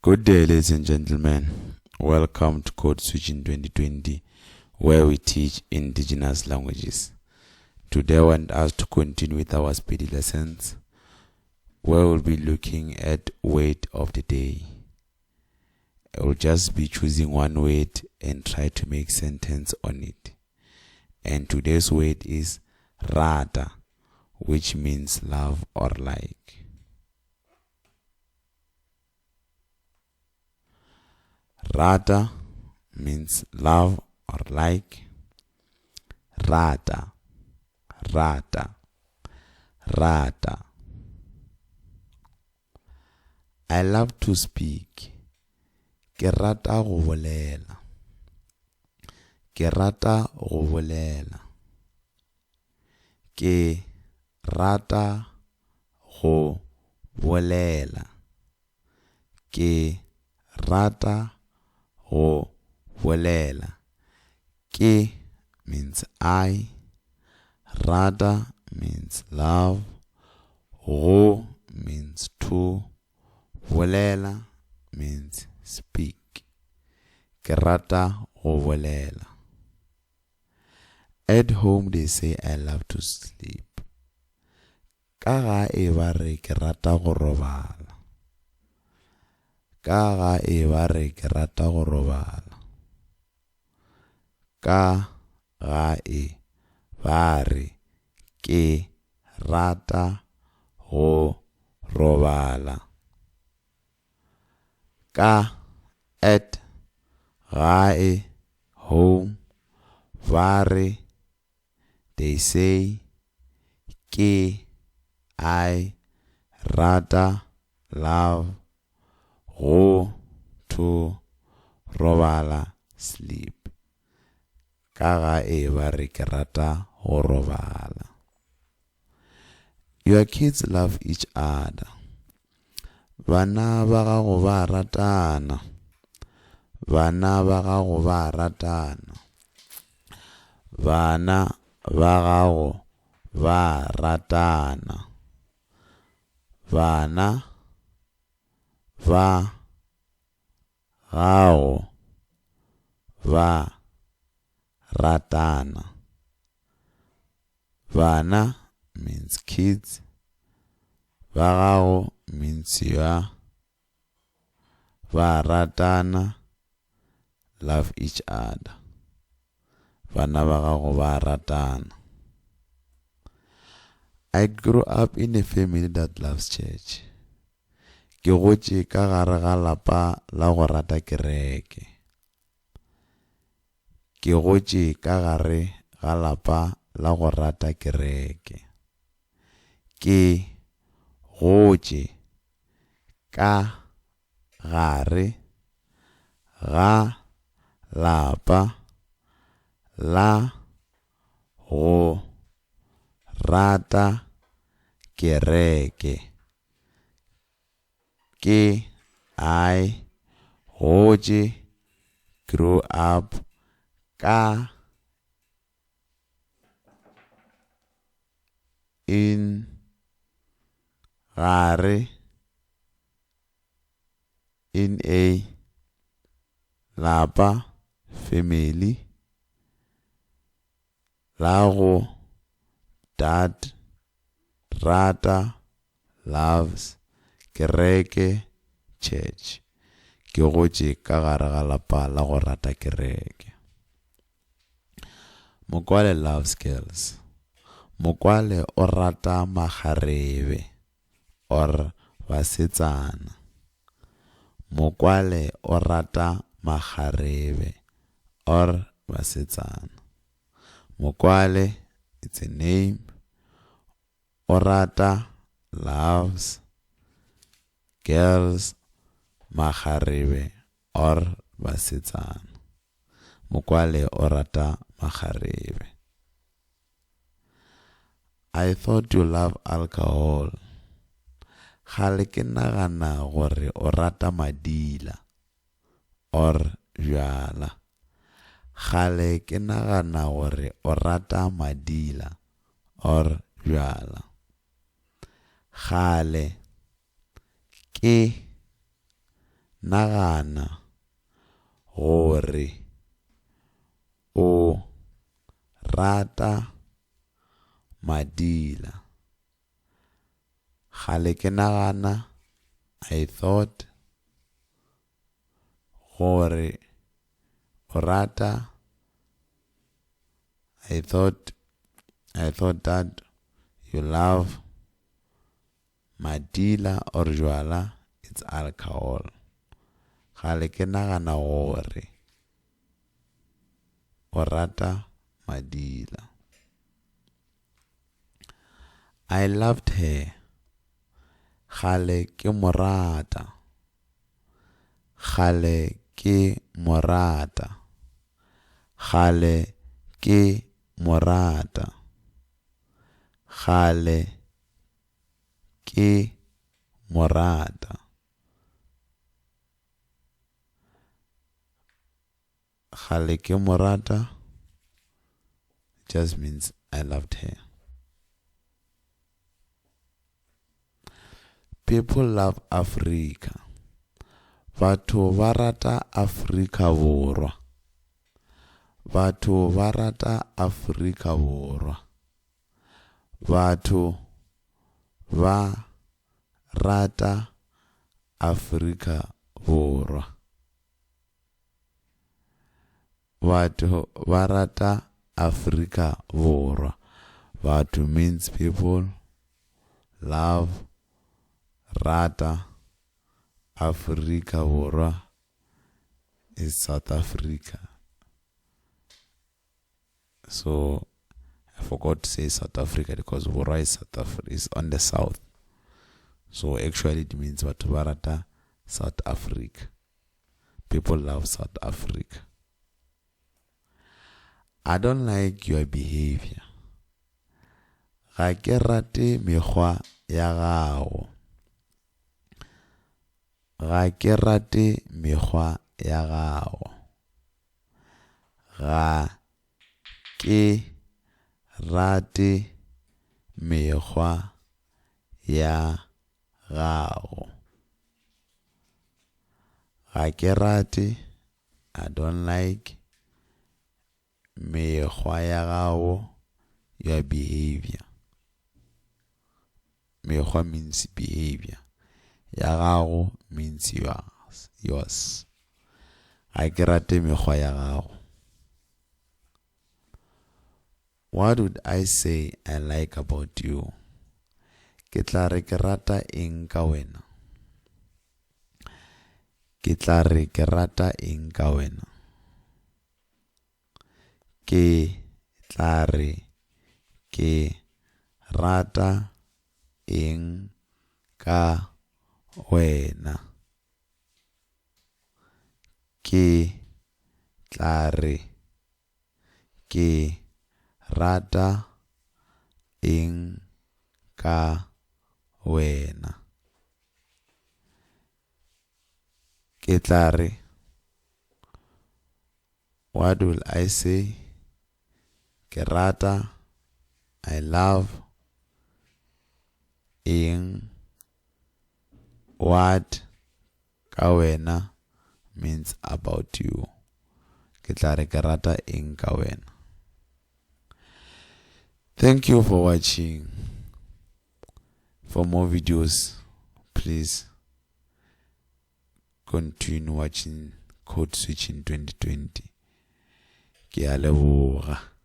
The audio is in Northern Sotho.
Good day, ladies and gentlemen. Welcome to Code Switching 2020, where we teach indigenous languages. Today, I want us to continue with our Sepedi lessons, where we'll be looking at word of the day. I will just be choosing one word and try to make sentence on it. And today's word is rata, which means love or like. Rata means love or like. Rata, rata, rata. I love to speak. Ke rata go bolela. Ke rata go bolela. Ke rata go bolela. Ke rata go bolela. Ke means I. Rata means love. Go means to. Bolela means speak. Ke rata go bolela. At home they say I love to sleep. Ka gae ba re ke rata go robala. Ka gae ba re ke rata go robala. Ka gae ba re ke rata go robala. Ka, at, gae, home, ba re, they say, ke, I, rata, love, go, to, robala, sleep. Ka gae ba re ke rata go robala. Your kids love each other. Bana ba gago ba ratana. Bana ba gago ba ratana. Bana ba gago ba ratana. Bana ba gago ba ratana. Bana means kids. Ba gago means your. Ba ratana, love each other. Bana ba gago ba ratana. I grew up in a family that loves church. Ke gotše ka gare ga lapa la go rata kereke. Ke gotše ka gare ga lapa la go rata kereke. Ke gotše ka gare ga lapa la go rata kereke. Ke I gotše grew up ka in gare in a lapa family la go dat rata loves kereke church Ke gotše ka gare ga lapa la go rata kereke. Mokwale loves girls. Mokwale o rata makgarebe or basetsana. Mokwale o rata makgarebe or basetsana. Mokwale it's a name. O rata loves girls makgarebe or basetsana. Mokwale o rata makgarebe. I thought you love alcohol. Kgale ke nagana gore o rata madila or bjala. Kgale ke nagana gore o rata madila or bjala. Kgale ke. nagana gore o rata madila. Kgale ke nagana, I thought, gore o rata, I thought, I thought that you love madila or jwala, it's alcohol. Kgale ke nagana gore o rata madila. I loved her. Kgale ke mo rata. Kgale ke mo rata. Kgale ke mo rata. Kgale ke mo rata. Kgale ke mo rata just means I loved her. People love Africa. Batho ba rata Afrika Borwa. Batho ba rata Afrika Borwa. Batho ba rata Afrika Borwa. Batho ba rata Afrika Borwa. Batho means people, love, rata, Afrika Borwa is South Africa. So I forgot to say South Africa because Borwa is South Africa is on the south. So actually it means batho ba rata South Africa. People love South Africa. I don't like your behavior. Ga ke rate mekgwa ya gago. Ga ke rate mekgwa ya gago. Ga ke rate mekgwa ya gago. Ga ke rate, I don't like, mekgwa ya gago, your behavior. Mekgwa means behavior. Ya gago means yours. Yours. Ga ke rate mekgwa ya gago. What would I say I like about you? Ke tla re ke rata eng ka wena? Ke tla re ke rata eng ka wena? Ke tla re ke rata eng ka wena? Ke tla re ke rata eng ka wena? Ke tla re, what will I say? Ke rata, I love, eng, what, ka wena means about you. Ke tla re ke rata eng ka wena. Thank you for watching. For more videos, please continue watching Code Switching 2020. Ke a leboga.